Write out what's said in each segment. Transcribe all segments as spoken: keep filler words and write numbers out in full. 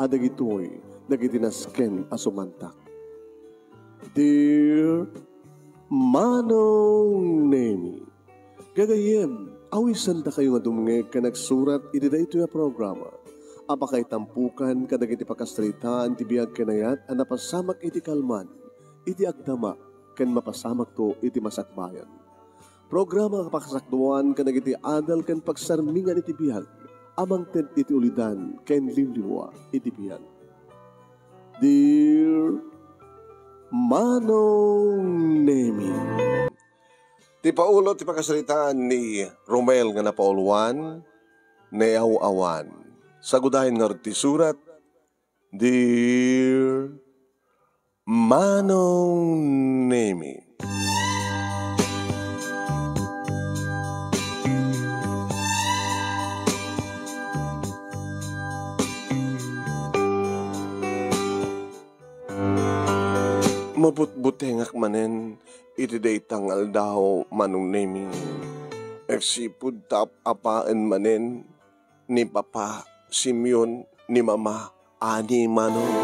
a dagitoy dagiti nasken a sumantak. Dear Manong Nemi, gagayyem, awisandakayo nga dumngeg ken agsurat iti daytoy a programa a pakaitampokan kadagiti pakasaritaan ti biag ken ayat a napasamak iti kalman, iti agdama, ken mapasamakto iti masakbayan. Programa nga pakasakduan kadagiti adal ken pagsarmingan iti biag a mangted iti ulidan ken liwliwa iti biag. Dear Manong Nemi. Ti paulo ti pakasaritaan ni Romel nga napauluan, naaw-awan. Sagudayen ngarud ti surat, Dear Manong Nemi. Mabutbutengak manen iti dayta nga aldaw, Manong Nemi. Agsipud ta ap-apaen manen ni Papa Simeon ni Mama Ani, Manong.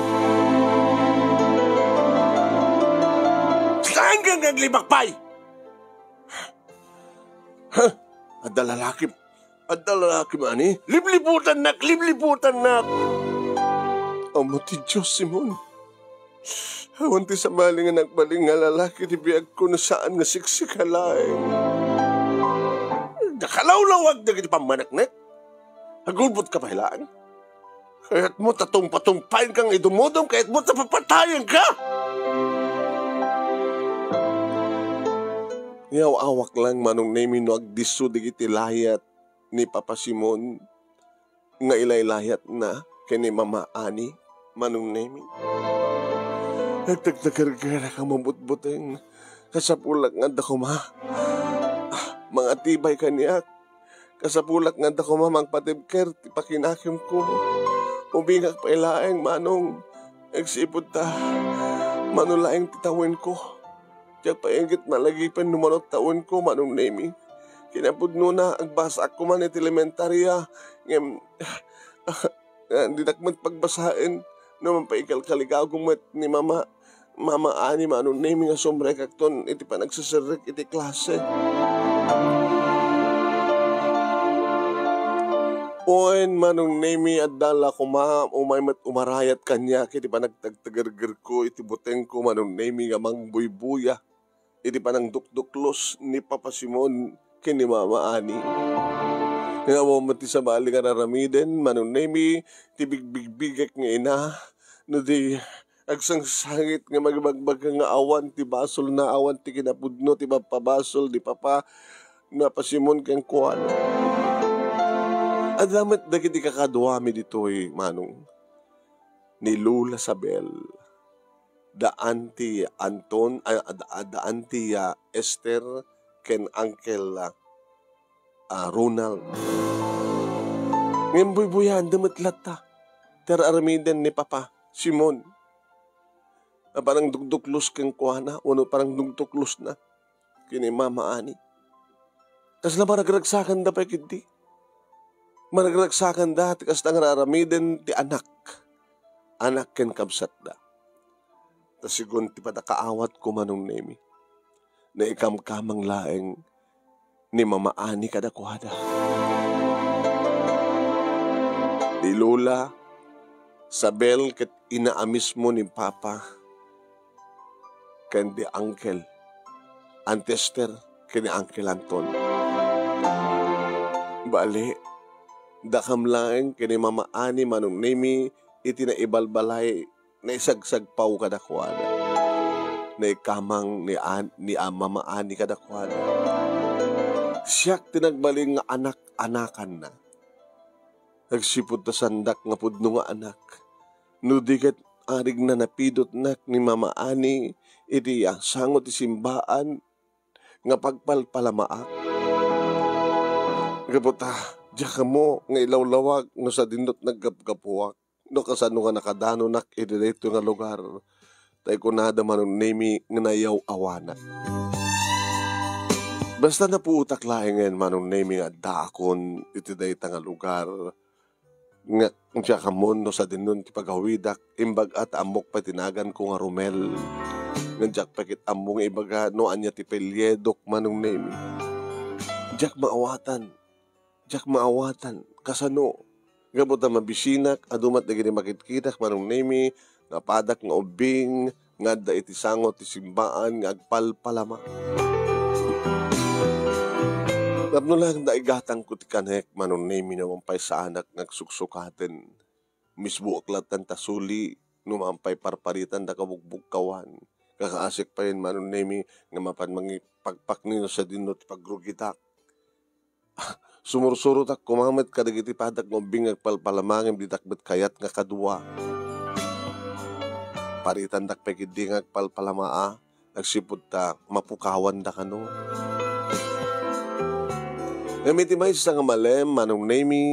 Saan ka nga aglibak pay? Ha? Adda lalaki, adda lalaki, Mani? Liblibutannak, liblibutannak! Amo ti Dios, Simon. Awan ti sabali nga nagbalin nga lalaki ti biagko no saan nga siksika laeng. Nakalawlawag dagiti pammaneknek. Agulbot ka pay laeng. Kayat mo ta tumpatumpaen ka nga idumudom, kayat mo ta papatayen ka. Niaw-awak lang, Manong Nemi, no agdisso dagiti layat ni Papa Simon nga ilaylayatna ken ni Mama Ani, Manong Nemi. Nagtagtagargarak a mabutbuteng. Kasapulak nga adda koma. Ah, mangatibay kaniak. Kasapulak nga adda koma mangpatibker ti pakinakemko. Ubingak pay laeng, Manong. Agsipud ta, mano laeng ti tawenko. Diak pay ket malagipen no mano tawenko, Manong Nemi. Kinapudnona, agbasaak koma iti elementaria, ngem, ah, dinak met pagbasaen no mapaikalkaligago met ni Mama, Mama Ani, Manong Nemi, nga sumrekakton iti panagseserrek iti klase. Wen, Manong Nemi, adda la koma, umay met umarayat kaniak iti panagtagtagergerko iti butengko, Manong Nemi, nga mangbuybuya iti panangdukduklos ni Papa Simon ken ni Mama Ani. Nga awan met ti sabali nga raramiden, Manong Nemi, ti bigbigbigek nga ina, no di agsangsangit nga magbagbaga nga awan ti basolna, awan ti kinapudno ti mapabasol ni Papa, Papa Simon kenkuana. Adda met dagiti kakaduami ditoy, Manong. Ni Lola Sabel, da Auntie Anton, ah, da, da Auntie, ah, Esther, ken Uncle, ah, ah, Ronald. Ngem buybuyaanda met latta ti ar-aramiden ni Papa Simon a panangdukduklos kenkuana wenno panangdukduklosna ken ni Mama Ani. Kasla maragragsakanda pay ketdi. Maragragsakanda ti kasta nga ar-aramiden ti anak, anak ken kabsatda. Ta sigun ti pannakaawatko, Manong Nemi, naikamkamang laeng ni Mama Ani kadakuada. Ni Lola Sabel ket ina a mismo ni Papa ken ni Uncle, Auntie Esther ken ni Uncle Anton. Bale, dakam laeng ken ni Mama Ani, Manong Nemi, iti naibalbalay, naisagsagpaw kadakuada. Naikamang ni An-, ni a-, Mama Ani kadakuada. Siak ti nagbalin nga anak-anakanna. Agsipud ta saandak nga pudno nga anak. No di ket arigna napidutnak ni Mama Ani iti, ah, sango ti simbaan nga pagpalpalamaak. Gapu ta, diak ammo nga ilawlawag no sadinot naggapgapuak, no kasano nga nakadanonak iti daytoy nga lugar. Ta ikunada, Manong Nemi, nga nayaw-awanak. Basta napuotak laengen, Manong Nemi, nga addaakon iti dayta nga lugar. Nga, diak ammon no sadinnon ti pagawidak, imbag-a ta ammok pay ti naganko nga Romel. Nga diak pay ket ammo nga ibaga no ania ti apelyidok, Manong Nemi. Diak maawatan. Diak maawatan. Kasano? Gapu ta mabisinak, adu met dagiti makitkitak, Manong Nemi, nga padak nga ubbing, nga adda iti sango ti simbaan nga agpalpalama. Tapno laeng ta igatangko ti kanek, Manong Nemi, no mampaysaanak nga agsuksukaten. Mismoak latta ta suli, no mampay parparitanda kabugbugkawan. Kakaasik payen, Manong Nemi, nga mapan mangipakpakni no sadinno ti pagrugitak. Sumursurotak koma met kadagiti padak nga ubbing nga agpalpalama ngem ditak met kayat nga kadua. Paritandak pay ketdi nga agpalpalama a, agsipud ta mapukawanda kano. Ngem iti maysa nga malem, Manong Nemi,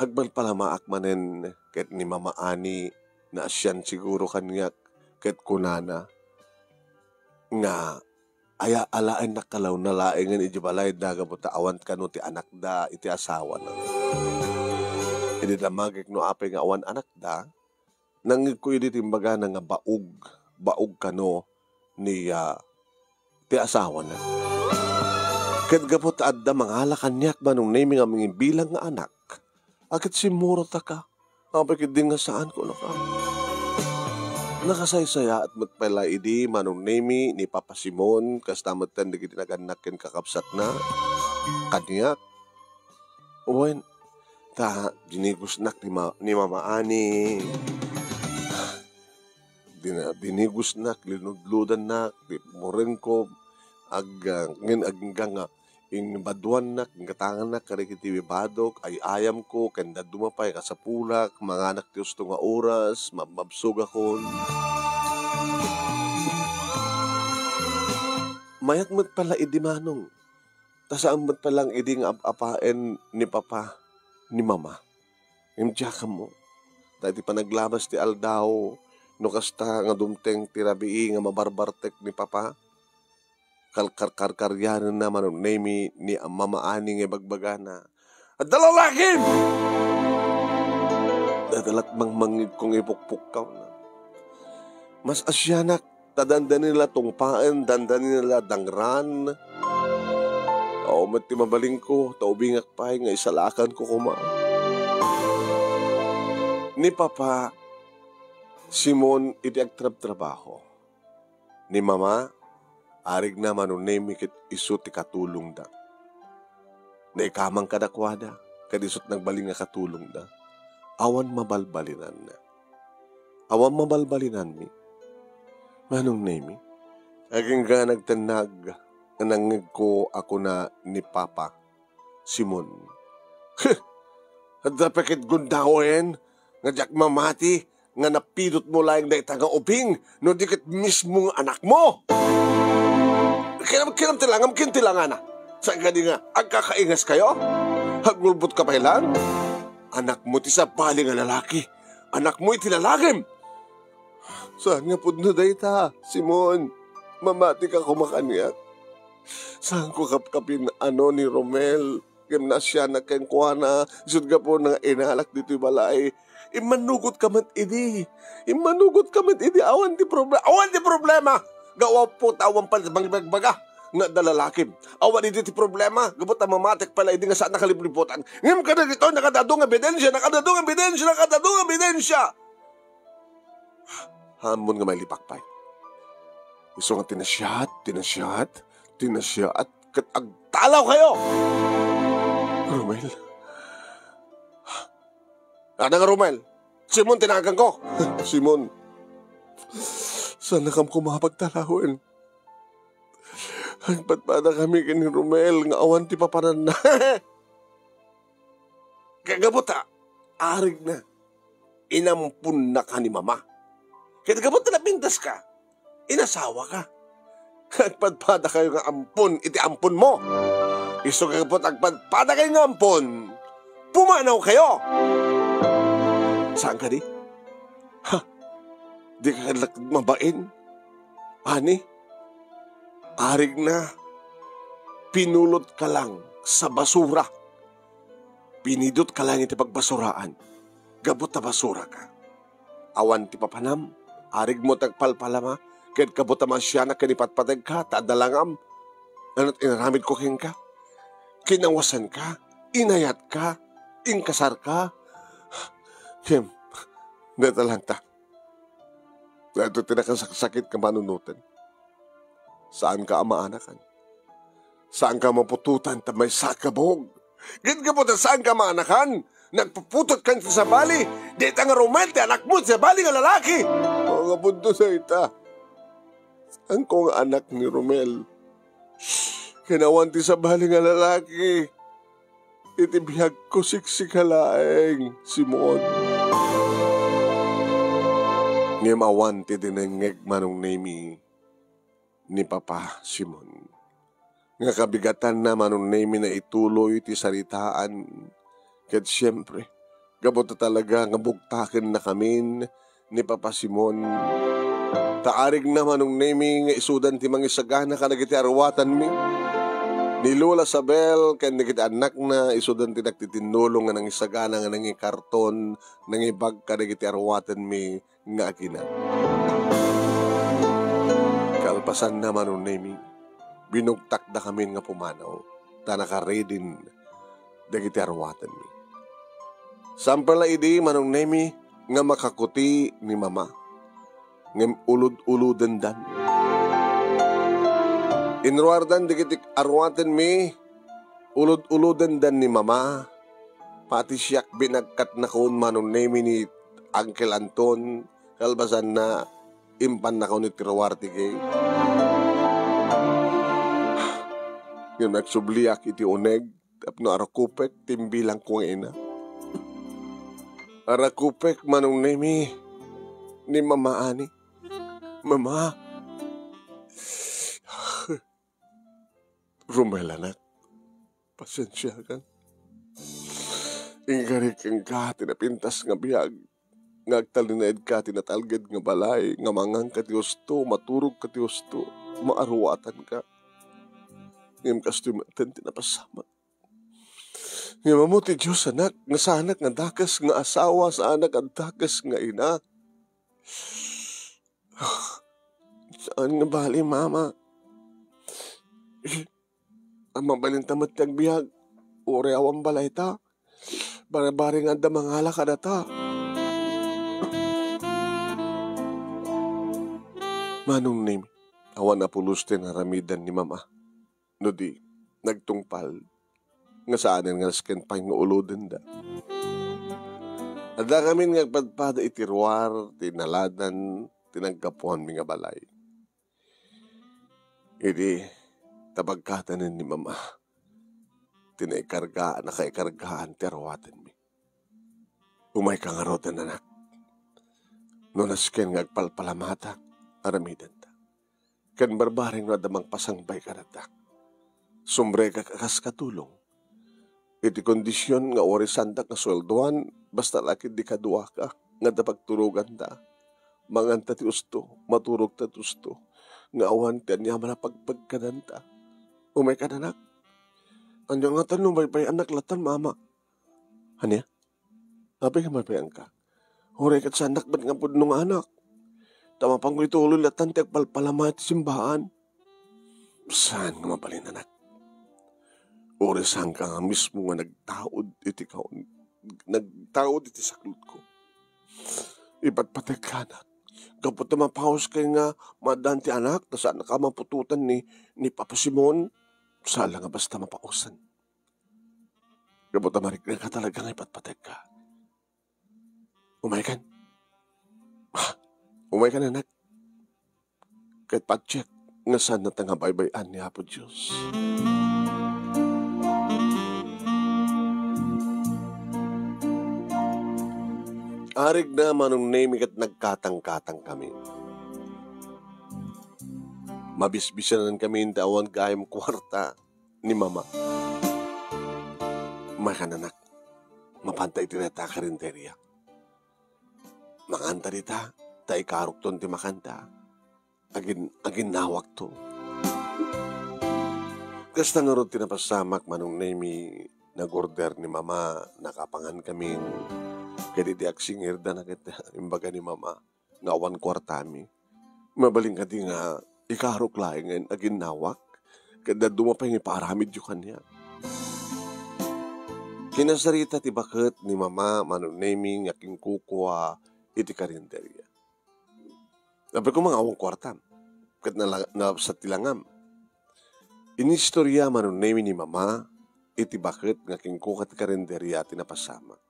agpalpalamaak manen ket ni Mama Ani naasian siguro kaniak ket kunana nga aya alaennak kalauna laengen iti balayda gapu ta awan kano ti anakda iti asawana. Idi damagek no apay nga awan anakda, nangngegko idi ti imbagana nga baog, baog kano ni, ah, ti asawana. Ket gapu ta adda mangala kaniak, Manong Nemi, nga mangibilang nga anak, a ket simmurotaka. Apay ketdi nga saanko naka. Nakasaysayaat met pay la idi, Manong Nemi, ni Papa Simon, kasta metten dagiti nagannak ken kakabsatna. Kaniak, wen, ta binigusnak ni ma-, ni Mama Ani. Dina-, binigusnak, linudludannak, di-, murengko, ag-, ah, ngin-, agingga nga inbaduannak, inggatangannak kadagiti badok, ay-ayamko, ken dadduma pay kasapulak, manganak ti usto nga oras, mabmabsogakon. Mayat met pala idi Manong, ta saan met pala idi nga ap-apaen ni Papa, ni Mama. Ngem diak ammo, ta iti panaglabas ti aldaw, no kasta nga dumteng ti rabii nga mabarbartek ni Papa, kalkarkarkarianenna Manong Nemi ni Mama Ani nga ibagbagana, "Adda lalakim!" Dayta lat mangmangngegko nga ipukpukkawna. Mas asianak ta dandani la tungpaen, dandani la dangran. Awan met ti mabalinko, ta ubingak pay nga isalakanko koma. Ni Papa Simon iti agtrabtrabaho. Ni Mama, arigna Manong Nemi ket isu ti katulongda. Naikamang kadakuada, ket isut nagbalin nga katulongda. Awan mabalbalinanna. Awan mabalbalinanmi. Manong Nemi, agingga nagtennag nga nangngegko a kuna ni Papa Simon. Heh! Adda pay ket gundawen nga diak mamati nga napidutmo laeng dayta nga ubing no di ket mismo nga anakmo. Kinam-, kinam ti langam, kin ti langana. Saan kadi nga agkakaingaskayo? Agngulbotka pay laeng? Anakmo ti sabali nga lalaki. Anakmo iti lalakim. Saan nga pudno dayta, Simon? Mamatika koma kaniak. Saanko kapkapin-ano ni Romel. Ngem naasianak kenkuana, isut gapu nga inalak ditoy balay. Immanugotka met idi. Immanugotka met idi. Awan ti proble-, awan ti problema. Gapu ta awan pay mangibagbaga nga adda lalakim. Awan idi ti problema, gapu ta mamatik pay la idi nga saan nakalipliputan. Ngem kadagitoy, nakadado nga ebidensia, nakadado nga ebidensia, nakadado nga ebidensia. Ammon nga mailipak pay. Isu nga tinasiat, tinasiat, tinasiat, ket agtalawkayo. Romel. Adda nga Romel. Simon ti naganko. Simon. Saannakam koma a pagtalawen. Agpadpadakami ken ni Romel nga awan ti papananna. Ket gapu ta arigna, inamponnaka ni Mama. Ket gapu ta napintaska, inasawaka. Agpadpadakayo nga ampon iti amponmo. Isu gapu ta agpadpadakayo nga ampon, pumanawkayo. Saan kadi? Ha? Dika laeng mabain? Ani? Arigna, pinulotka lang sa basura. Pinidotka laeng iti pagbasuraan, gapu ta basuraka. Awan ti papanam, arigmo ti agpalpalama, ket gapu ta masianak ken ipatpategka, ta adda langam. Ania ti inaramidko kenka? Kinawasanka, inayatka, inkasarka. Ngem, dayta laeng ta. Daytoy ti nakasaksakit nga panunoten. Saanka a maanakan. Saanka a maputotan ta maysa a kabug. Ket gapu ta saanka a maanakan, nagpuputotkan ti sabali. Dayta nga Romel ti anakmo ti sabali nga lalaki. O, nga punto dayta. Saanko nga anak ni Romel. Ken awan ti sabali nga lalaki. Iti biagko, siksika laeng, Simon. Ngem awan ti dinengngeg, Manong Nemi, ni Papa Simon. Nga kabigatanna, Manong Nemi, nga ituloy ti saritaan. Ket siempre, gapu ta talaga nga bugtakennakamin ni Papa Simon. Ta arigna, Manong Nemi, nga isudan ti mangisagana kadagiti arwatanmi. Ni Lola Sabel ken dagiti annakna, isudan ti nagtitinnulong nga nangisagana nga nangikarton, nangibag kadagiti arwatanmi nga agina. Kalpasanna, Manong Nemi, binugtakdakamin nga pumanaw, ta nakaredin dagiti arwatanmi. Sampay la idi, Manong Nemi, nga makakuti ni Mama, ngem ulod-ulodendan. Inruardan dagiti arwatenmi, ulod-ulodendan ni Mama, pati siak binagkatnakon, Manong Nemi, ni Uncle Anton, kalpasanna, impannakon iti ruar ti gate. Ngem nagsubliak iti uneg, tapno arakupek ti imbilangko nga ina. Arakupek, Manong Nemi, ni Mama Ani. Mama. Romel, anak, pasensiakan. Inkarik kenka ti napintas nga biag, nga agtalinaedka ti natalged nga balay, nga manganka ti husto, maturogka ti husto, maaruatanka. Ngem kastoy metten ti napasamak. Ngem ammo ti Dios, anak, nga saanak nga dakes nga asawa, saanak nga dakes nga ina. Saan nga bali, Mama. Mabalinta met ti agbiag. Uray awan balayta. Barbareng nga adda mangala kadata. Manong Nemi, awan a pulos ti naramidan ni Mama. No di, nagtungpal nga saanen nga nasken pay nga ulodenda. Addakamin nga agpadpada iti ruar ti naladan ti naggapuanmi nga balay. Idi, ta bagkatanen ni Mama ti naikarga-, nakaikargaan ti arwatenmi. Umayka ngaruden, anak. No nasken nga agpalpalamata, aramidenta. Ken barbareng no adda mangpasangbay kadata. Sumrekak a kas katulong. Iti kondision nga uray saandak nga sueldoan, basta la ket dika duaka nga adda pagturoganta. Manganta ti husto, maturogta ti husto, nga awan ti aniaman a pagpagkadanta. Umayka, anak. Ania ngatan no baybay-anak latan, Mama? Ania? Apay nga mabianka? Uray ket saannak met nga pudno nga anak. Ta mapanko ituloy latan ti agpalpalama iti simbaan. Saan nga mabalin, anak? Uray saanka nga mismo nga nagtaud iti kaon-, nagtaud iti saklotko. Ipatpategka, anak. Gapu ta mapaus kay nga maaddaan ti anak, ta saannaka maputotan ni, ni Papa Simon. Saan la nga basta mapausan. Gapu ta mariknaka talaga nga ipatpategka. Umaykan. Ah, umaykan, anak. Ket patiek nga saannata nga baybay-an ni Apo Dios. Arigna, Manong Nemi, ket nagkatangkatangkami. Mabisbisanan kami ta awan gayam kuarta ni Mama. Umaykan, anak. Mapanta iti dayta a karinderia. Manganta dita, ta ikarukton ti makanta. Agin-, aginnawakto. Kasta ngarud ti napasamak, Manong Nemi, nag-order ni Mama, nakapangan kami. Ket iti agsingirda na ket imbaga ni Mama nga awan kuartami. Mabalin kadi nga ikarok laengen aginnawak, ket dadduma pay nga ipaaramidyo kaniak. Kinasarita ti baket ni Mama, Manong Nemi, nga kinkukua iti karinderya. Apay koma nga awan kuartam, ket nala-, nalabsat ti langam. Inistoria, Manong Nemi, ni Mama iti baket nga kinkukua ti karinderya ti napasamak.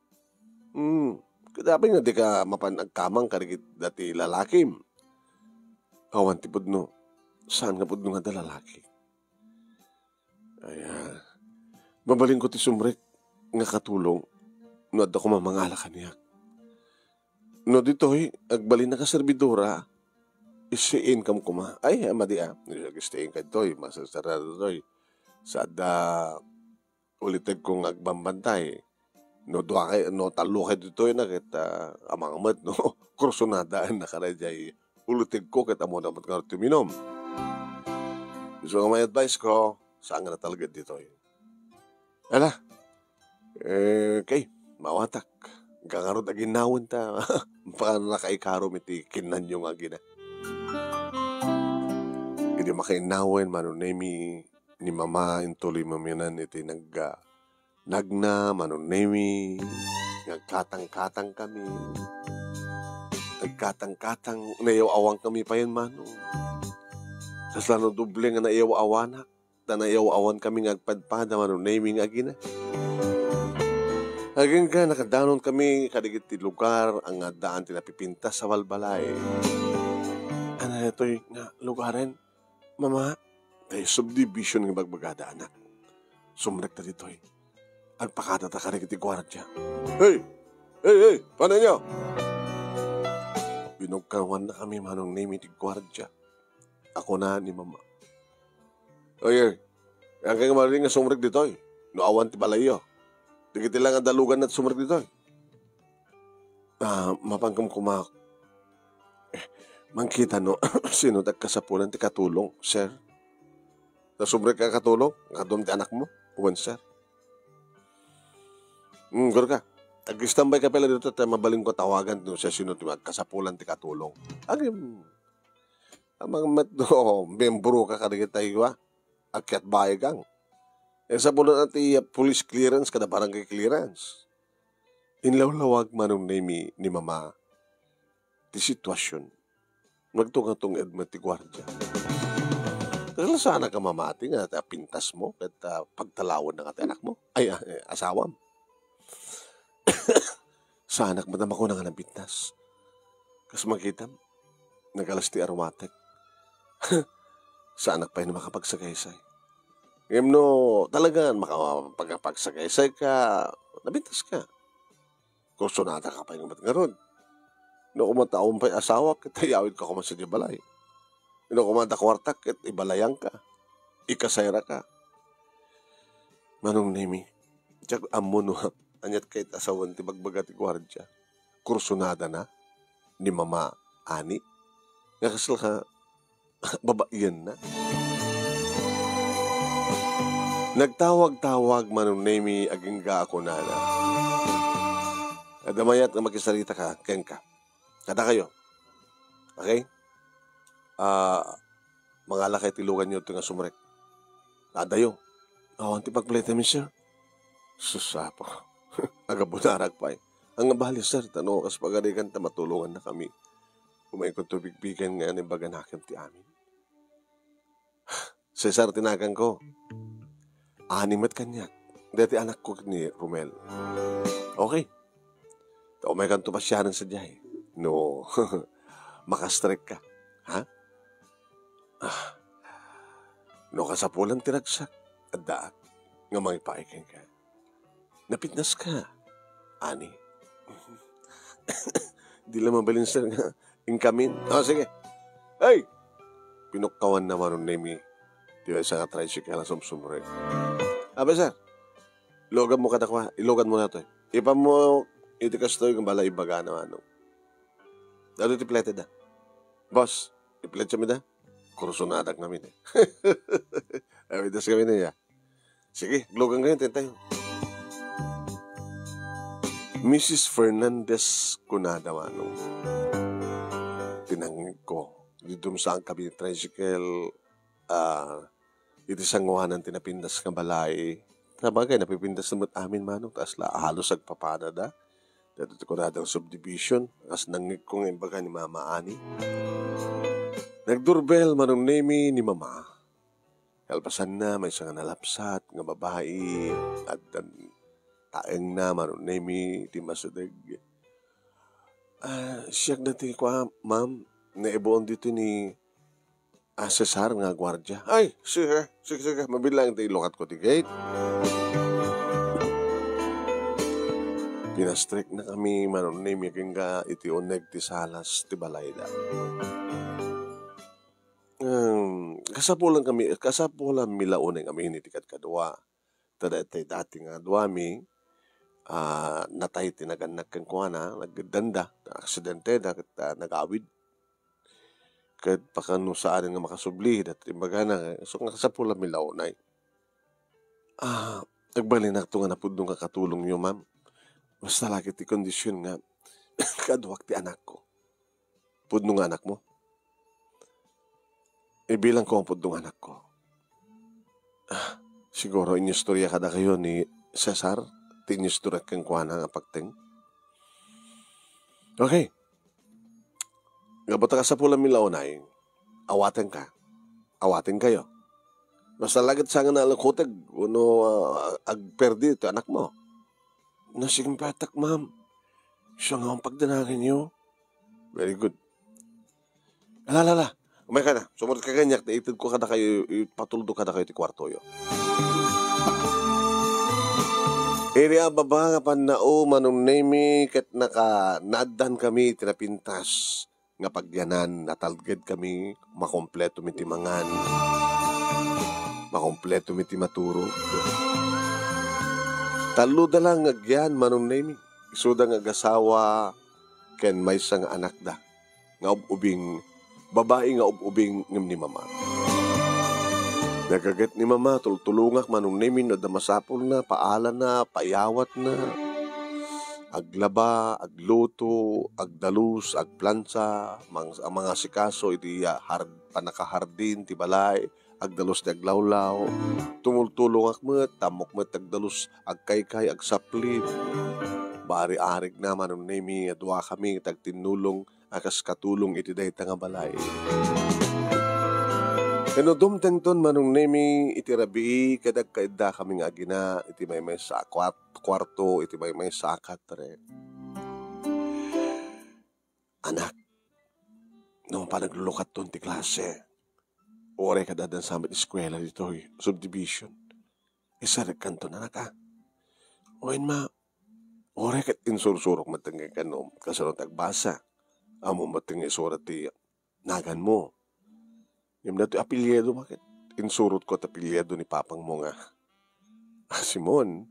Hmm, ket apay nga dika mapan agkamang kadagiti lalakim? Awan ti pudno. Saan nga pudno nga adda lalaki? Ay, ah, mabalinko ti sumrek nga katulong no adda koma mangala kaniak. No ditoy, agbalinnak a serbidora, stay-in kam koma. Ay, madi, ah. Stay-in ka ditoy, masasarado ditoy. Sa adda ulitegko nga agbambantay. No dua kay, no tallo kay ditoy na ket, ah, amang met, no? Kursunadaennak kadaydiay ulitegko ket ammona met nga uminum. Isu nga may advice ko, saan nga natalged ditoy. Ala, eh, kay, maawatak. Ngarud aginnawen ta, baka nakaikarom iti kinnanyo nga agina. Idi makainnawen, Manong Nemi, ni Mama, intuloy manen iti nag-, ah, nagna, Manong Nemi, nagkatang-katang kami. Nagkatang-katang, naiyaw-awan kami payen, Manong. Kasla no doble nga naiyaw-awanak, ta naiyaw-awan kami nga agpadpada, Manong Nemi, nga agina. Agingga, nakadanon kami kadagiti lugar nga addaan ti napipintas a balbalay. Ania daytoy nga lugaren? Mama, tay subdivision nga ibagbagada, anak. Sumrekta ditoy. Agpakadata kadagiti guardia. Hey! Hey, hey! Pananyo! Binugkawanna kami, Manong Nemi, ti guardia. Ako na ni Mama. Oy, oy. Yan kayo nga mabalin nga sumrek ditoy. No awan ti balayyo. Dagiti lang nga dalugan na sumrek ditoy. Ah, mapan kam koma, eh, mangkita no sino ti agkasapulan ti katulong, sir. Nasumrek ka katulong? Kaduam ti anakmo? Wen, sir. Hmm, gurka. Ag-standby ka pala dito, ta mabalinko tawagan no siasino ti agkasapulan ti katulong. Agim, amang met no, membro ka kadagiti aywa. Akyat baay kang. Eh, sapulan ti police clearance kada barangay clearance. Inlawlawag, Manong Nemi, ni Mama ti sitwasion. Nagtungatunged met ti guardia. Kasla saanak a mamati nga ti apintasmo ket, ah, pagtalawenna nga ti anakmo? Ay, ah, eh, asawam. Saanak met a makuna nga napintas. Kas makitam, nagalas ti aromatic. Saanak pay no makapagsagaysay. Ngem no talagan makapag-, makapagsagaysay ka, napintas ka. Kursunada ka pay nga met ngarud. No koma ta awan pay asawak, ket ayawid ka koma sadiay balay. No koma ta kuartak, ket ibalayan ka. Ikasayra ka. Manong Nemi, diak ammo no aniat ket asawen ti bagbaga ti guardia. Kursunada na ni Mama Ani. Nga kasla ka babaien na. Nagtawag-tawag, Manong Nemi, agingga a kunana. Adda mayat nga makisarita ka, kenka. Kada kayo. Okay? Ah, mangala kay ti luganyo ti nga sumrek. Adayo. Awan ti pagpalitamin, sir. Sus, apo. Agabunarak pay. Ang bali, sir, tano kas pagarigan ta matulungan na kami. Umaykon to bigbigen nga imbaganakem ti amin. Cesar ti naganko. Ani met kaniak. Deti anakko ni Romel. Okay. Ta umaykanto pasiaren sadiay. No, makastrek ka. Ha? Ah, no kasapulan ti ragsak, addaak nga mangipaay kenka. Napintas ka, Ani. Di la mabalin, sir, nga inkamin. Ah, sige. Hey! Pinukkawan na Manong Nemi ti maysa nga tricycle a sumsumrek. Abi, sir, ilugan mo kadakua, ilugan mo nato. Ipan mo iti kastoy nga bala ibagana, Manong. Dado ti plete da. Boss, iplete mi da. Kursunadak namin eh. Awidas kami na ya. Sige, lugan kayo, tentayo. Missus Fernandez kunada, manong. Tinangngegko. Didum saan kami tricycle, ah, iti sanguanan ti napintas nga balay. Sabagay, napipintas na met amin, manong. Taas la, halos agpapanada. Dito ti kunadang subdivision. As nangngegko nga imbaga ni Mama Ani. Nagdurbel, Manong Nemi, ni Mama. Kalpasanna, maysa nga nalapsat nga babai, addan taengna, Manong Nemi, ti masideg. "Ah, siak dati kua, ma'am, naibuon dito ni, ah, Cesar nga guardia." "Ay, sige, sige, sige, mabilang ti ilukat ko ti gate." Pinastrek na kami, Manong Nemi, agingga iti uneg ti salas ti balayda. Em, kasapulan kami, kasapulan mi la unay amin iti kadkadua. Ta daytoy dati nga duami, ah, natay ti nagannak kenkuana, naggeddanda, aksidente da, ket, ah, nagawid. Ket pakano saan nga makasubli, daytoy imbagana, so, nga kasapulan mi la unay. Ah, agbalinakto nga napudno nga katulongyo, ma'am. Basta la ket ti kondisyon nga kaduak ti anakko. Pudno nga anakmo? Ibilang ko nga pudno nga anakko. Ah, siguro inyustoria kadakayo ni Cesar ti inyustoria kenkuana nga pagteng. Okay. Gapu ta kasapulan mi la unay, awatenka. Awatenkayo. Basta la ket saan nga nalukoteg wenno, ah, agperdi ti anakmo. Nasimpetak, ma'am. Siya nga ang pagdanaganyo. Very good. Ala, ala, ala. Umayka na. Sumurot ka kaniak, ta itedko kadakayo, ipatuldo kadakayo ti kuartoyo. Iri a baba nga pannao, Manong Nemi, ket naka-, naaddan kami iti napintas nga pagyanan, natalged kami, makompleto mi ti mangan, makompleto mi ti maturog. Tallo da lang nga agyan, Manong Nemi. Isuda nga agasawa ken maysa nga anakda nga ub-ubing, babai nga ub-ubing ngem ni Mama. Nagaget ni Mama, tultulongak, Manong Nemi, no adda masapulna, paalana, paiyawatna. Aglaba, agluto, agdalus, agplansa, mang-, mangasikaso iti, ah, har-, pannakahardin ti balay, agdalus ti aglawlaw. Tumultulongak met, ammok met agdalus, agkaykay, agsaplit. Baari-arigna, Manong Nemi, nga duakami ti agtinnulong a kas katulong iti dayta nga balay. Ken no dumtengton, Manong Nemi, iti rabii, ket agkaiddakami nga agina iti maymaysa a kuat-, kuarto, iti maymaysa a katre. Anak, no panaglulukatton ti klase, uray ket addan sa met eskuela ditoy subdivision, isarekkanton, anak, a? Wen, ma, uray ket insursurok met nga kano, kasano ti agbasa. Ammom met nga isurat ti naganmo. Ngem datoy apelyido, ma, ket insurotko ti apelyido ni papangmo nga, ah, Simon.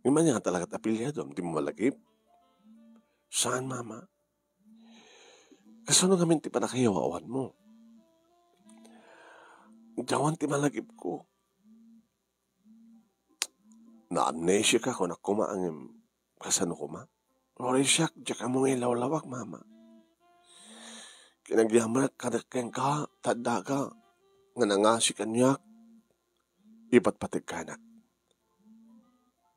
Ngem ania nga talaga ti apelyido? Dimo malagip? Saan, mama? Kasano ngamin ti pannakayaw-awanmo? Diak awan ti malagipko. Na-amnesia ka, kunak koma, ngem kasano koma? Uray siak, diak ammo nga ilawlawak, mama. Kinagyamanak kada kenka, ta addaka nga nangasi kaniak, ipatpategkanak.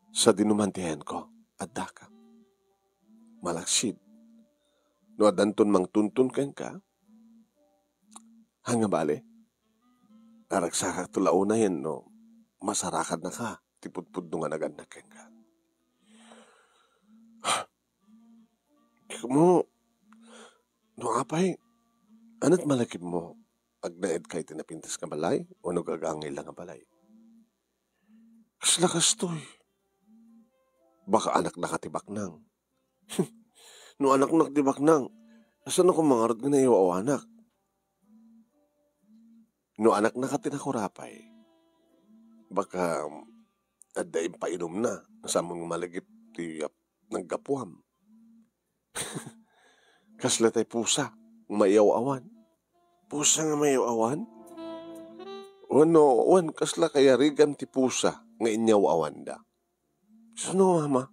Sadino man ti ayanko, addaka. Malaksid, no addanton mangtuntun kenka, haan nga bale, aragsakakto la unayen no masarakadnaka ti pudpudno nga nagannak kenka. Kamo, no apay, ania ti malagipmo, agnaedka iti napintas nga balay wenno gagangay la nga balay? Kasla kastoy. Baka anaknaka ti baknang. No anaknak ti baknang, kasano koma ngarud nga naiyaw-awanak? No anaknaka ti nakurapay, baka adda impainumna, saan nga malagip ti ap-, naggapuam. Kasla tay pusa nga maiyaw-awan. Pusa nga maiyaw-awan? Wenno, wen, kasla kayarigam ti pusa nga inyaw-awanda? Sino, Mama?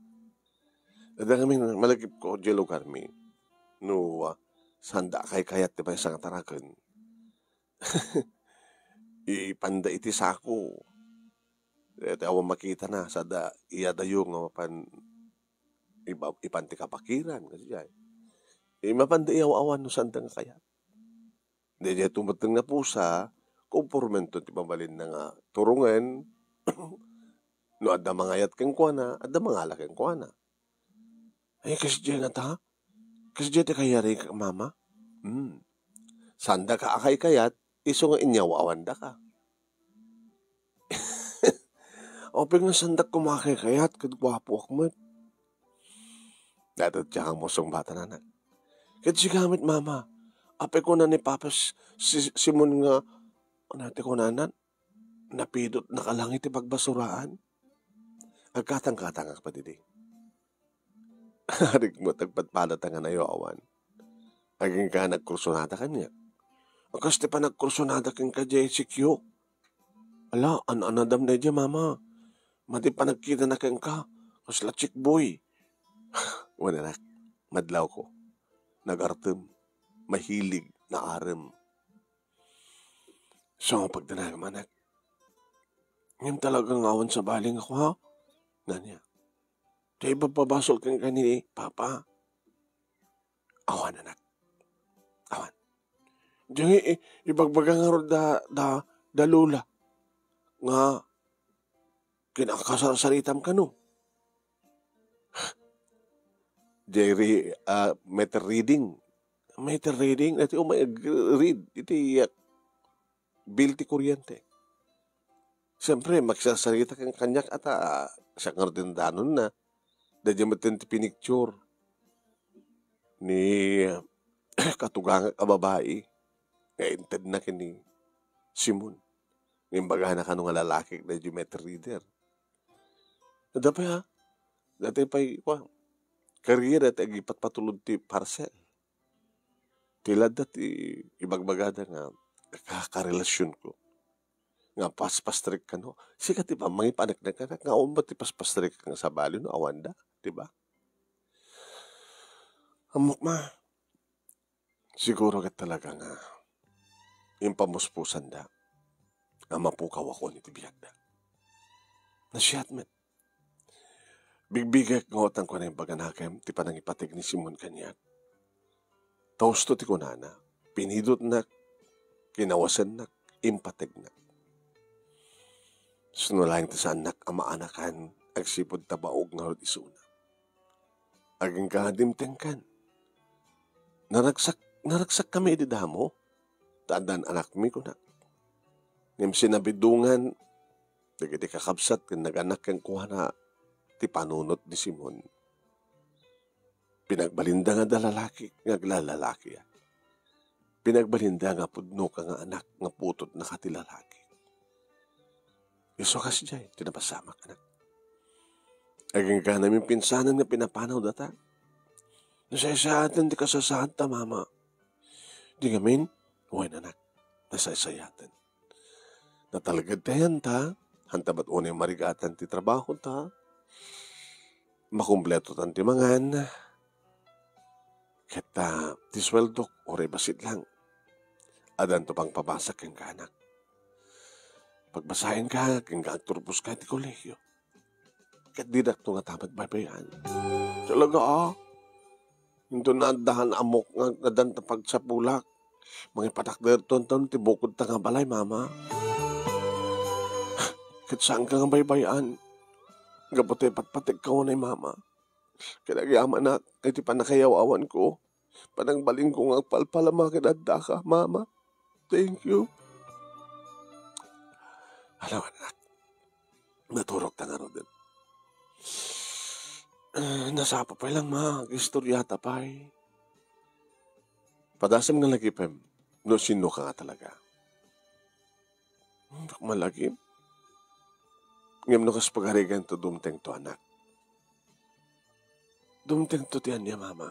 Adda ngamin malagipko idiay lugarmi. No, ah, saanda a kaykayat ti maysa nga taraken. Ipanda iti sako. Iti awan makitana, sada iyadayo nga mapan iba-, ipan ti kabakiran, kasdiay. Eh, mapanda iyaw-awan no saanda nga kayat. Daydiay tumuteng nga pusa, kumpormento ti mabalinna nga turongen, no adda mangayat kenkuana, adda mangala kenkuana. Ay, kasdiay ngata? Kasdiay ti kayarika, Mama? Hmm. Saandaka a kaykayat, isu nga inyaw-awandaka. Apay nga saandak koma a kaykayat ket guapoak met. Daytoy ti amusungbatan, anak. Ket sika met, Mama, apay kuna ni Papa S-, Si-, Simon nga, ano ti kunana, napidotnaka lang iti pagbasuraan? Agkatangkatangak pay didi. Arik met agpadpadata nga nayaw-awan. Agingga nagkursunada kaniak. A kas ti panagkursunada kenka diay sikyo. Ala, an-anadam daydiay, Mama. Madi panagkitana kenka, kasla chickboy. Wen, anak, madlawko. Nagartem, mahilig, naarem. So, pagdanagem, anak. Ngem talaga nga awan sabali nga kua, nania. Ti ipabbabasol kenka ni Papa. Awan, anak. Awan. Diay nga i-, ibagbaga ngarud da, da, da Lola nga kinakasarsaritam kano. Diay re-, ah, meter reading. Meter reading? Iti umay ag-, read. Iti, ah, bill ti kuryente. Siyempre, maksarsarita ken kaniak ata, siak ngarud ti danonna. Daydiay met ti pinicture ni katugangak a babai nga intedna ken ni Simon. Nga imbagana kano nga lalaki daydiay meter reader. Adda pay, ha? Daytoy pay, kua, career daytoy agipatpatulod ti parcel. Ti ladda ti ibagbagada nga ka-, karelasyonko. Nga paspastrek kano. Sika ti pa-, mangipaneknek, anak, nga awan ba ti paspastrek nga sabali no awanda, di ba? Ammok, Ma. Siguro ket talaga nga impamuspusanda a mapukawakon iti biagda. Nasiat met. Bigbigek nga utang ko na imbaganakem ti panangipateg ni Simon kaniak. Ta husto ti kunana, pinidotnak, kinawasennak, impategnak. Sino laeng ti saannak a maanakan agsipud ta baog ngarud isuna. Agingga dimtengkan. Naragsak, naragsakkami idi damo, ta addan anakmi, kunak. Ngem sinabidongan dagiti kakabsat ken naganak kenkuana ti panunot ni Simon. Pinagbalinda nga adda lalaki nga aglalalakia. Pinagbalinda nga pudnoka nga anak nga putotnaka ti lalaki. Isu a kasdiay ti napasamak, anak. Agingga namin pinsanen nga pinapanaw data. Nasaysayatan ti kasasaadta, Mama. Di ngamin, wen, anak, nasaysayatan. Natalged ti ayanta, hanta met unay marigatan ti trabahota, makumpletotan ti mangan, ket, ah, ti sueldok uray bassit lang. Addanto pangpabasa kenka, anak. Pagbasaenka, ken agturposka iti kolehio. Ket didakto ngata met baybay-an. Talaga, ah? Inton naaddahan ammok nga addan ta pagsapulak, mangipatakderto inton ti bukodta nga balay, Mama. Ket saanka nga baybay-an. Gapu ta ipatpategka unay, Mama. Ket agyamanak iti pannakayaw-awanko. Panangbalinko nga agpalpalama ket addaka, Mama. Thank you. Hala, anak. Naturogta ngaruden. Eh, nasapa pay lang, Ma. Agistoryata pay. Padasem nga lagipem no sinoka nga talaga. Hmm, malagip. Ngem no kas pagariganto, dumtengto, anak. Dumtengto ti ania, Mama,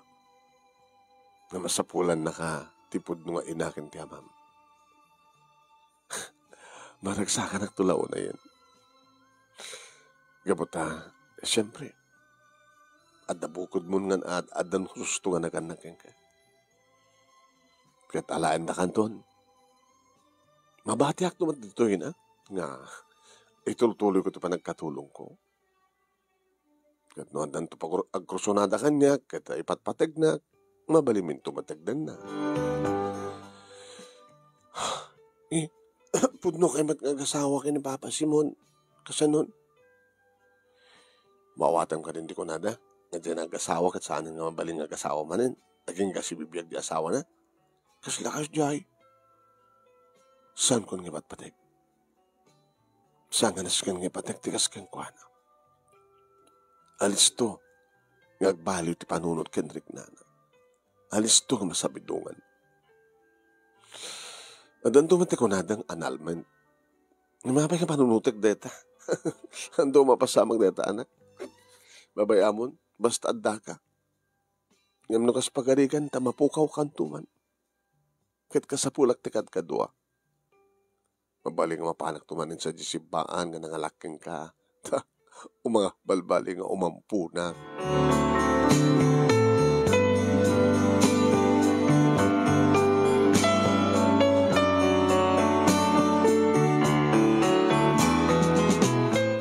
nga masapulannaka ti pudno nga ina ken ti amam. Maragsakanak to la unayen. Gapu ta, Siempre, adda bukodmon nga ad-, addan husto nga nagannak kenka. Ket alaendakanton. Mabatiakto met ditoy, na, nga itultuloyko ti panagkatulongko. Ket no addanto pagru-, agkursunada kaniak, ket ipatpategnak, mabaliminto met ti agdanna. Eh, pudno kay met nga agasawa ken ni Papa Simon. Kasanon? Maawatam kadin ti kunada, nga diay nagasawa ket saanen nga mabalin nga agasawa manen. Agingga sibibiag ti asawana. Kasla kayo diay? Saankon nga ipatpateg? Saan nga nasken nga ipateg ti kas kenkuana? Alisto nga agbaliw ti panunot ken riknana. Alisto nga masabidongan. Addanto met ti kunadang annulment. Ngem apay nga panunotek dayta? Ando mapasamak dayta, anak? Babay-amon, basta addaka. Ngem no kas pagarigan ta mapukawkanto man. Ket kasapulak ti kadkadua. Mabalin nga mapanakto manen sadiay sibbaan nga nangalak kenka. Ta, umanga balbali nga umamponak.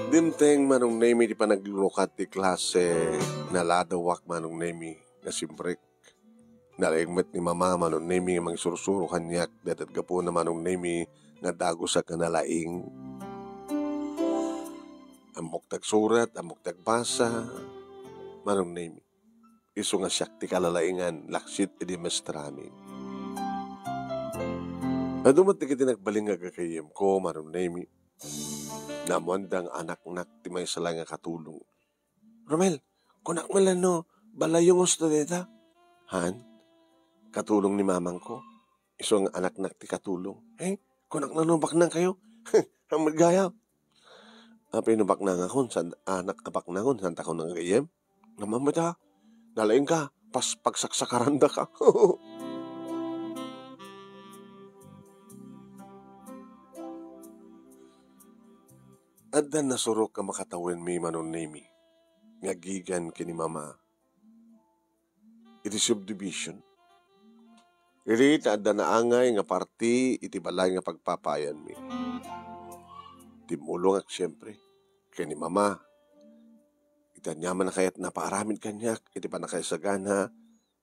Dimteng Manong Nemi ti panaglukat ti klase, naladawak Manong Nemi nga simrek. Nalaing met ni Mama Manong Nemi nga mangisursuro kaniak, dayta gapuna Manong Nemi nga dagusak nga nalaing. Ammok ti agsurat, ammok ti agbasa, Manong Nemi. Isu nga siak ti kalalaingan laksit idi maestrami. Adu met dagiti nagbalin nga gagayyemko, Manong Nemi. Naammoanda nga anaknak ti maysa laeng nga katulong. Romel, kunak man la no, balayongosta dayta? Han? Katulong ni mamangko. Isu nga anaknak ti katulong. Eh, kunak la no baknangkayo? Hamet gayam. Apay no baknangakon, saan, anak a baknangon, saantakon nga gayyem? Ngem mamita, nalaingka, pas pagsaksakarandaka. Adda nasurok a makatawenmi Manong Nemi nga agigan ken ni Mama iti subdivision. Idi ta adda naangay nga parti iti balay nga pagpapayanmi. Timmulongak siempre ken ni Mama. Iti aniamanna kayat napaaramid kaniak iti pannakaisagana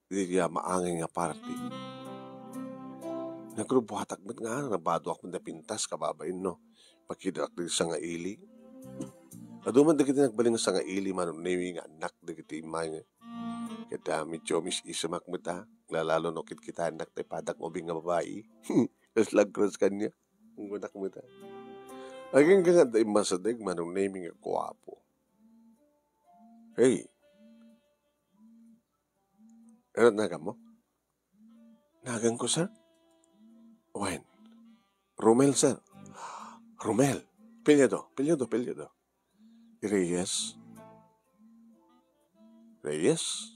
iti maangay nga parti. Nagrubuatak met nga nabadoak met napintas kababain no makidak dagiti sangaili. Adu man dagiti nagbalin nga sangaili Manong Nemi nga annak dagiti immay nga. Ket, ah, medyo mis-isemak met, ah, lalalo no kitkitaennak ti padak nga ubing nga babai. Kas lagras kaniak. Unggonak met, ah. Agingga nga adda immasideg Manong Nemi nga guapo. Hey, Ano naganmo? Naganko, sir? Wen. Romel, sir. Romel. Apelyido, apelyido, apelyido. Reyes. Reyes?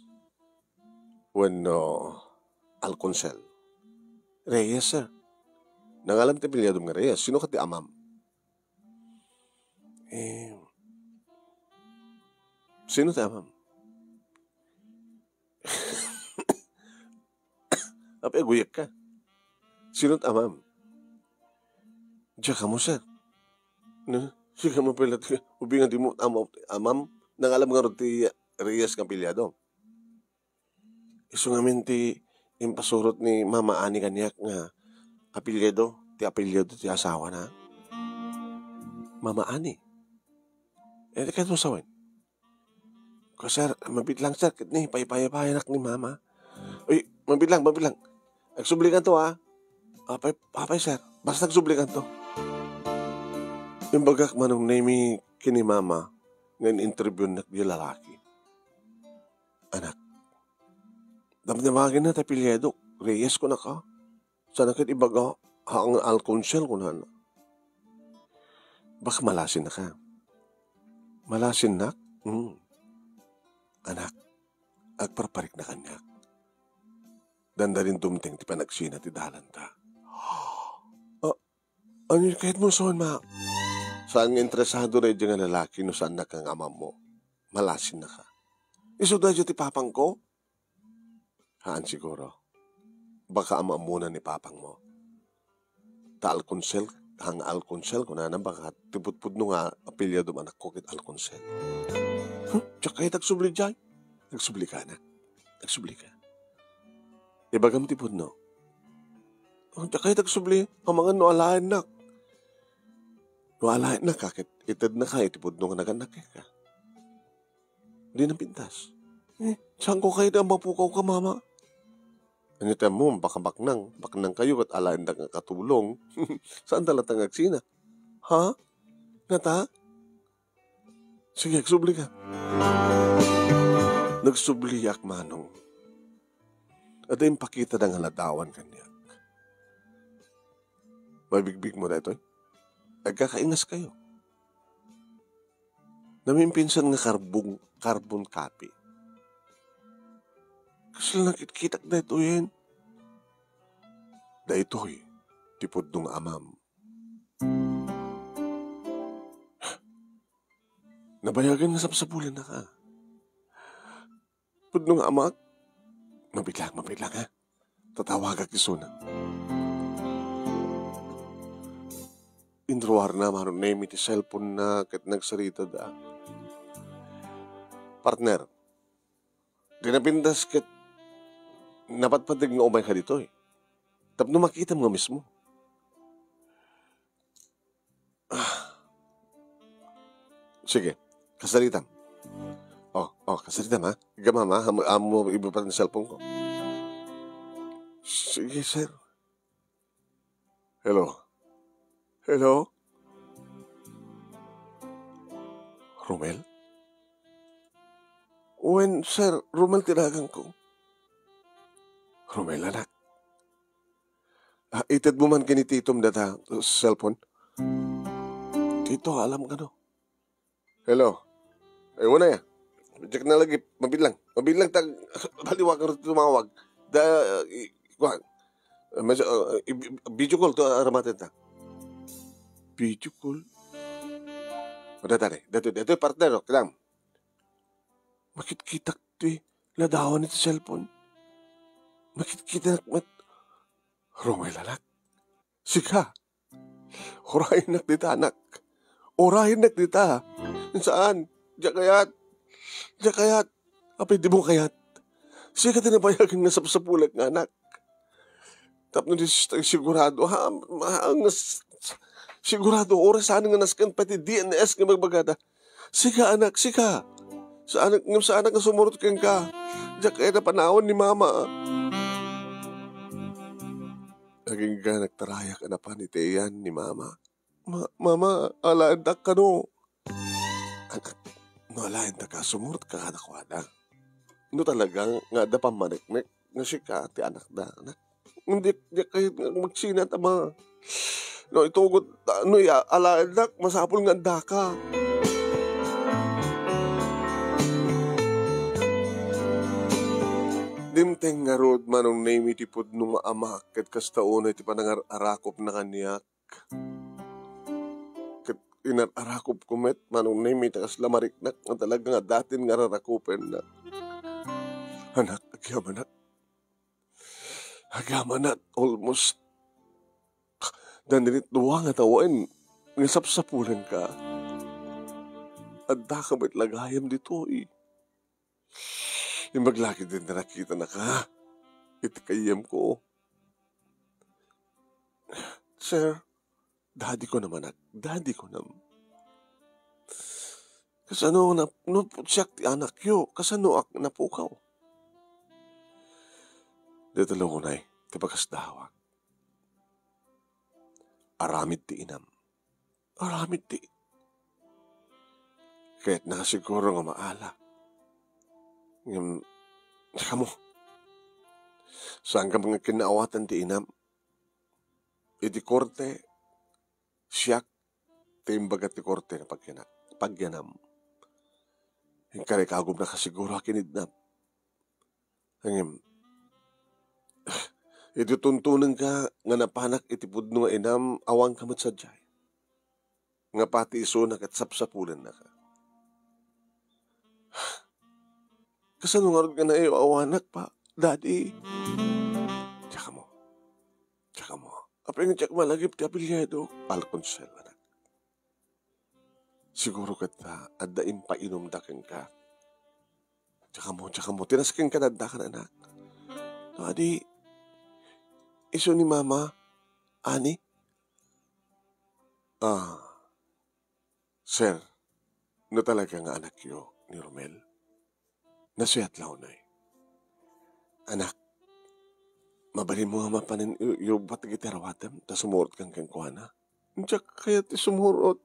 Wenno Alconcel? Reyes, sir. Nangalam ti apelyidom nga Reyes. Sino ket ti amam? Eh, sino ti amam? Apay aguyegka? Sino ti amam? Diak ammo, sir. No? Sika mo pala ti ubing nga dimo ammo, amam? Nangalam ngarud ti Reyes nga apelyido? Isu ngamin ti impasurot ni Mama Ani kaniak nga apelyido, ti apelyido ti asawana. Mama Ani? Eh, di kayo sawen? Ko, sir, mabitlang, sir, ket ni, paypayapayanak ni Mama. Uy, mabitlang, mabitlang. Agsublikanto, ha? Apay, apay, sir. Basta agsublikanto. Imbagak Manong Nemi ken ni Mama nga in-interviewnak di lalaki. Anak, damdamagen na ti apelyido. Reyes, kunaka. Saan ket ibaga, haan nga Alconcel, kunana. Baka malasinnaka. Malasinnak? Hmm. Anak, agparparikna kaniak. Dandanin dumteng ti panagsina ti dalanta. Ah, ania kayatmo sawen, ma? Saan nga interesado daydiay nga lalaki no saannak nga amammo? malasinnaka. Isu daydiay ti papangko? Haan siguro. Baka am-ammona ni papangmo. Ta Alconsel, haan nga Alconsel, kunana, baka ti pudpudno nga apelyidom anakko ket Alconsel. Huh? Diak kayat agsubli diay. Agsubli ka, anak. Agsubli ka. Ibagam ti pudno. Oh, diak kayat agsubli. Amangan no alaennak. No alaennaka, ket itednaka iti pudno nga nagannak kenka. Di napintas. Eh, saanko kayat a mapukawka, Mama? Ania ti ammom, baka baknang, baknang kayo ket alaendak nga katulong. Saanda latta nga agsina? Ha? Ngata? Sige, agsubli ka. Nagsubliak, Manong. Adda impakitada nga ladawan kaniak. Mabigbigmo daytoy? Agkakaingaskayo. Namimpinsan nga karbon, karbon kapi. Kasla nakitkitak daytoyen. Daytoy ti pudno nga amam. Nabayagen nga sapsapulennaka. Pudno nga amak. Mabitlang, mabitlang, ha? Tatawagak isuna. Inruarna Manong Nemi ti cellphone-na ket nagsaritada. Partner, di napintas ket napatpateg nga umayka ditoy. Tapno makitam nga mismo. Ah. Sige, kasaritam. Oh, oh, kasaritam, ha? Gamam, ha? Am-, ammo ibupat ti cellphone-ko. Sige, sir. Hello? Hello? Romel? Wen, sir, Romel ti naganko. Romel, anak. Ah, itedmo man ken ni titom dayta cellphone. Tito, alam kano? Hello. Ay, wala ya. Check na lagi. Mabilang. Mabilang tag-, baliwag nga tumawag. Da, i-, kuwan. Ah, mas, ah, i-, i-, video call to, ah, aramatan ta. Video call? O, data, data, data, partner, oh, kailangan. Makitkitak ti ladawan iti cellphone. Makitkitak met. Romel, anak. Sika. Urayennak dita, anak. Urayennak dita. Saan? Diak kayat. Diak kayat. Apay, dimo kayat? Sika ti nabayagen nga sapsapulek nga anak. Tapno di s-, sigurado, ha, ha, nga s-, sigurado, oras saan nga nasken pay ti D N S nga magbagada. Sika, anak, sika. Saanak, ngem saanak nga sumurot kenka. Diak kayat a panawen ni Mama. Agingga nagtarayak a napan iti iyan ni Mama. Ma-, Mama, alaendak kano. Anak, no alaendak a, sumurotka kadakuada. No talaga nga adda pammaneknek nga sika ti anakda, anak. Diak, diak kayat nga magsinat, Ama. No itugot, no iya-, alaendak, masapul nga addaka. Dimteng ngarud, Manong Nemi, ti pudno nga amak, ket kasta unay ti panangar-arakupna kaniak. Ket inar-arakupko met, Manong Nemi, ta kasla mariknak nga talaga nga datin nga rarakupenna. Anak, agyamanak. Agyamanak, almost. Danit dua nga tawen nga sapsapulenka. Addaka met la gayam ditoy. Imbag la ketdin ta nakitanaka iti gayyemko. Sir, daddy ko naman, anak. Daddy ko nam. Kasano nap-, no siak ti anakyo? Kasano ak napukaw? Dita la unay, ti bagas dawak. Aramid ti inam. Aramid ti. Kayatna siguro nga maala. Ngem, kamo, saan ka nga kinaawatan ti inam? Iti korte, siak ti imbaga ti korte nga pagyanak-, pagyanam. Inkarikagom na kasiguro a kinidnap. Ngem, idi tuntunenka nga napanak iti pudno nga inam, awanka met sadiay. Nga pati isuna ket sapsapulennaka. Kasano ngarud nga naiaw-awanak, Pa, Daddy? Diak ammo. Diak ammo. Apay nga diak malagip ti apelyido? Alconsel, anak. Siguro ket, ah, adda impainumda kenka. Diak ammo, diak ammo. Ti nasken kenka adda kan anak. No, adi, isu ni Mama, Ani? Ah, sir, no talaga nga anakyo ni Romel, nasiat la unay. Anak, mabalinmo nga mapanen i-, irubbuat dagiti aruatem ta sumurotka kenkuana. Diak kayat ti sumurot.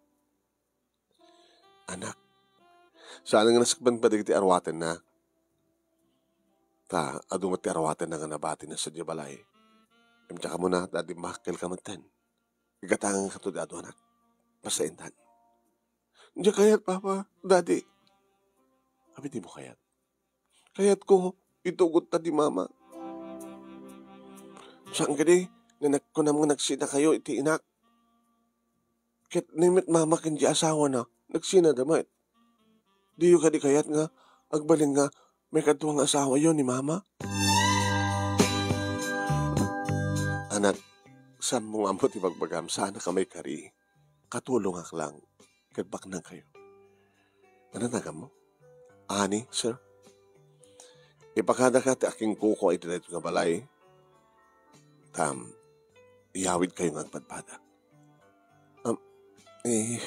Anak, saan nga nasakbaen dagiti aruatenna. Ta adu met ti aruatenna nga nabatina sadiay balay. Ngem diak ammo, Daddy, makkel ka metten. Igatangan kato di adu, anak. Basta intan. Diak kayat, Papa, Daddy. Apay dimo kayat? Kayatko, itugotta di Mama. Saan kadi nga nagkunam nga nagsinakayo iti inak? Ket ni met Mama ken di asawana, nagsinada met. Diyo kadi kayat nga agbalin nga maikadua nga asawayo ni Mama? Anak, saanmo nga ammo ti bagbagam, saanka maikari. Katulongak lang ket baknangkayo. Ano naganmo? Ani, sir? Ipakadaka ti akingkuko iti daytoy nga balay. Tam, iyawidkayo nga agpadpada. Am, eh,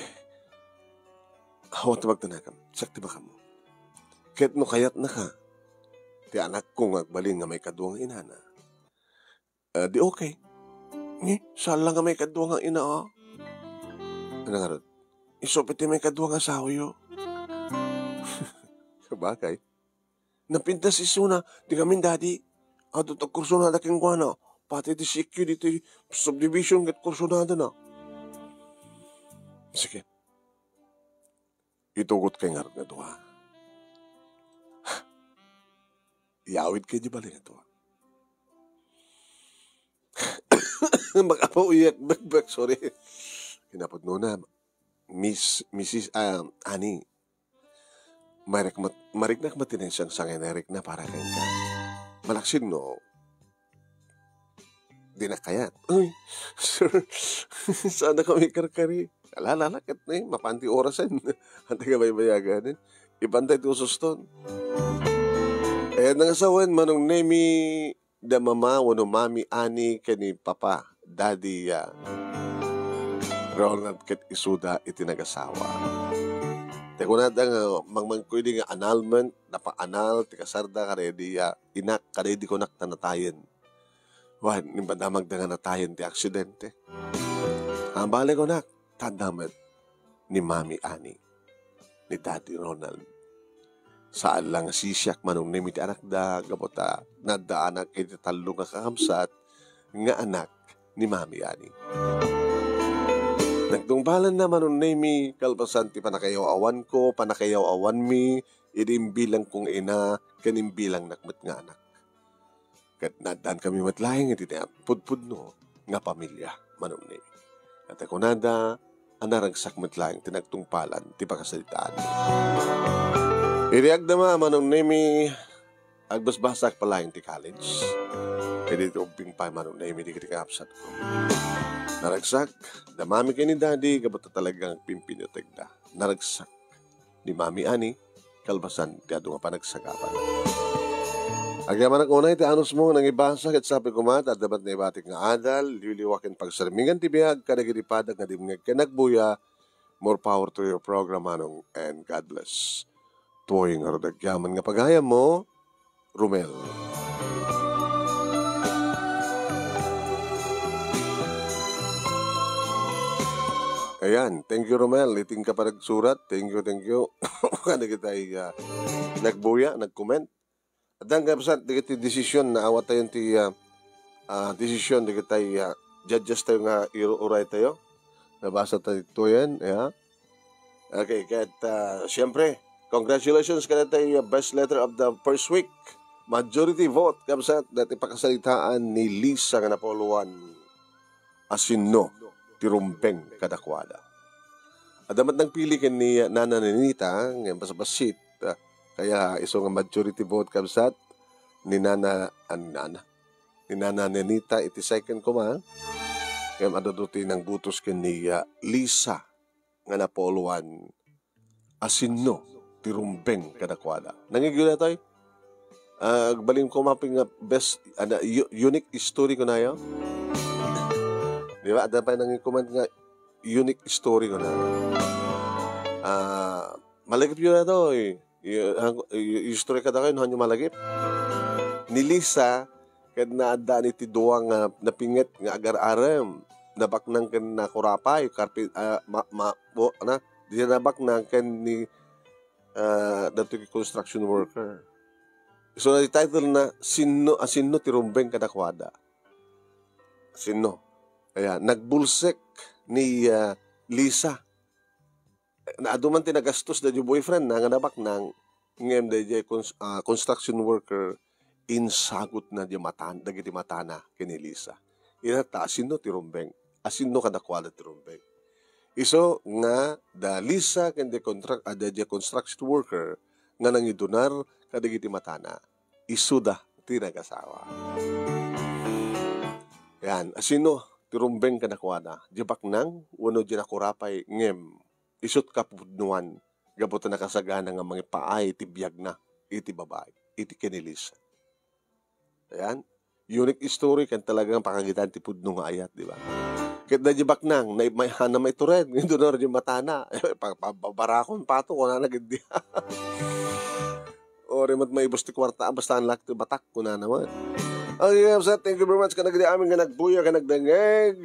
awan ti magdanagam. Siak ti makammo. Ket no kayatnaka, ti anakko nga agbalin nga maikadua nga inana, ah, di okay. Ni, saan la nga maikadua nga ina, ah. Ano ngarud? Isu pay ti maikadua nga asawayo. Sabagay. Napintas isuna, di kami, Daddy. Adu ta kursonada kenkuana. Pati ti C Q ditoy subdivision ket kursonadana. Sige. Itugotkay ngarud nga dua. Iyawidkay di balay nga dua. Makapuyak, bekbek, sorry. Kinapudnona, Miss, Missus, ah, Ani. Marikmat-, mariknak met ti naisangsanginan nga rikna para kenka. Malaksid no, dinak kayat. Uy, sir, saan kami karkari? Ala, ala, ala, ket ni, mapan ti orasen. Anta nga baybayagan, eh. Ibantay ti ususton. Ayan nga sawen, Manong Nemi, da Mama wenno Mami Ani ken ni Papa, Daddy, ah, Ronald ket isuda iti nagasawa. Ti kunada nga mangmangko idi nga annulment, napaanal ti kasarda kadaydi, ah, inak, kadaydi kunak ta natayen. Wen, impadamagda nga natayen ti aksidente. Ah, bale kunak, ta adda met ni Mami Ani, ni Daddy Ronald. Saan la nga sisiak, Manong Nemi, ti anakda, gapu ta naddaanak iti tallo nga kakabsat nga anak ni Mami Ani. Nagtungpalanna, Manong Nemi, kalpasan ti pannakaayaw-awanko, pannakaayaw-awanmi, idi imbilangko nga ina, ken imbilangnak met nga anak. Ket naaddankami met laeng iti pudpudno nga pamilia, Manong Nemi. Ket kunada a naragsak met laeng ti nagtungpalan ti pakasaritaan. Idi agdama, Manong Nemi, agbasbasak pay laeng ti college. Idi ti ubbing pay, Manong Nemi, dagiti kakabsatko. Naragsak, damami ken ni Daddy, gapu ta talagang agpimpinutegda. Naragsak ni Mami Ani, kalpasan ti adu nga panagsagaba. Agyamanak unay ti anusmo nga nangibasa, ket sapay koma ta adda met naibatik nga adal, liwliwa ken pagsarmingan ti biag kadagiti padak nga dimngeg ken nagbuya. More power to your program, Manong, and God bless. Tuoy ngarud agyaman nga pagayammo, Romel. Ayan, thank you, Romel. Iting ka pa nagsurat. Thank you, thank you. Kadagiti, ah, nagbuya, nag-comment. Addan kabsat, dagiti desisyon, naawat tayo ti, ah, ah, desisyon, dagiti, ah, judges tayo nga iru-uray tayo. Nabasa tayo ito yan, ya. Okay, ket, ah, siyempre, congratulations kadagiti, ah, best letter of the first week. Majority vote, kabsat, dati pakasalitaan ni Lisa nga napuluan a sinno ti rumbeng kadakuada. Adda met nagpili ken ni Nana Nenita, nga basbasit, ah, Kaya isu nga majority vote, kabsat, ni Nana, ah, ni Nana, ni Nana Nenita iti second koma. Ngem adu ti nangbutos ken ni, ah, Lisa nga napulo-an a sinno ti rumbeng kadakuada. Nangngegyo daytoy? Ah, agbalin koma pay nga best, ano, u-, unique story kunayo. Di ba? Adda pay nangin-comment nga unique story kunayo. Ah, malagipyo daytoy. I-, ang, i-, istorya kadakayo no haanyo malagip. Ni Lisa, ket naadda ni ti dua nga napinget nga agar-arem. Nabaknang ken nakurapay, karpi-, ah, ma-, ma-, bo-, na, di nabaknang ken ni, ah, dagiti construction worker. So, ti title na, Sinno, ah, Sinno ti Rumbeng Kadakuada? Sinno? Ayan, nagbulsek ni, ah, Lisa. Na, adu man ti nagastos daydi boyfriend na nga nabaknang, ngem daydi cons-, ah, construction worker, insagutna di matan-, dagiti matana ken ni Lisa. Ita ta, asinno ti rumbeng? Asinno kadakuada ti rumbeng? Isu nga da Lisa ken di contra-, ah, daydi construction worker nga nangidunar kadagiti matana, isuda ti nagasawa. Yan, asinno ti rumbeng kadakuada? Di baknang wenno di nakurapay ngem isut' kapudnoan gapu ta nakasagana nga mangipaay ti biagna iti babai, iti ken ni Lisa. Ayan. Unique story ken talagang pakakitaan ti pudno nga ayat, di ba? Ket daydi baknang, na, may, hana maitured, nga idunor di matana. Pa-, pa-, pabarakon pa to, kunana gid di. Uray met maibus ti kuarta, basta annak ti batak, kunana man. Okay, kabsat, thank you very much kadagiti amin nga nagbuya, nga nagdengeg.